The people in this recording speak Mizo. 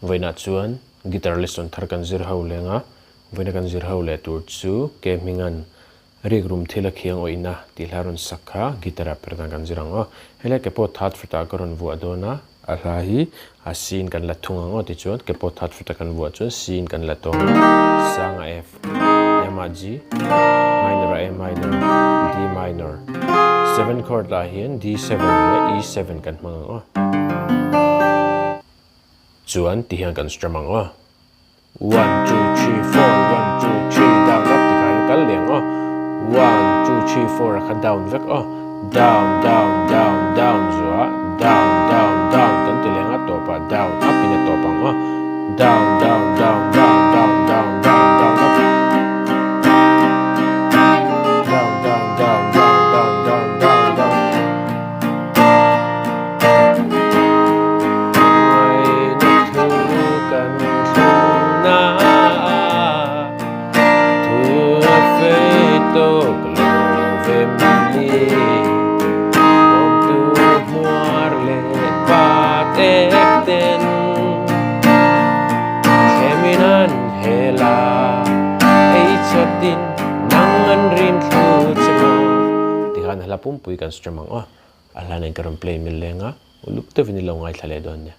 Vawiinah chuan guitar lesson thar kan zir ho leng a, vawiina kan zir ho leh tur chu ke hminga'n rik rum thil a khiang awihna tih hla rawn sak kha guitar ah per dan kan zir ang aw. Helai ke pawh third fret ah ka rawn vuah dawn a, a hla hi a C in kan la thung ang aw tichuan ke pawh third fret a kan vuah chuan C in kan la tawng a, sang a F, M ah G, minor ah A minor, D minor. Seven chord ah hian D7 leh E7 kan hmang ang aw. Chuan ti hian kan strum ang aw. One two three four one two three down up ti khan kal leh ang aw. One two three four a kha down vek aw. Down down down down zuah down down down kan ti leh ang a tawpah down up in a tawp ang aw. Down down down down down down down down up down down down down down down down down. Ngaina thu kan thlungna thu a fei tawk lo ve mi bawmtu hmuar leh pa tek ten thlemin an hel a ei chawtin nang an rin thlu che maw tikhan hla pumpui kan strum ang aw. A hla nen ka rawn play mil leng a, uluk deuhin i lo ngaithla leh dawn nia.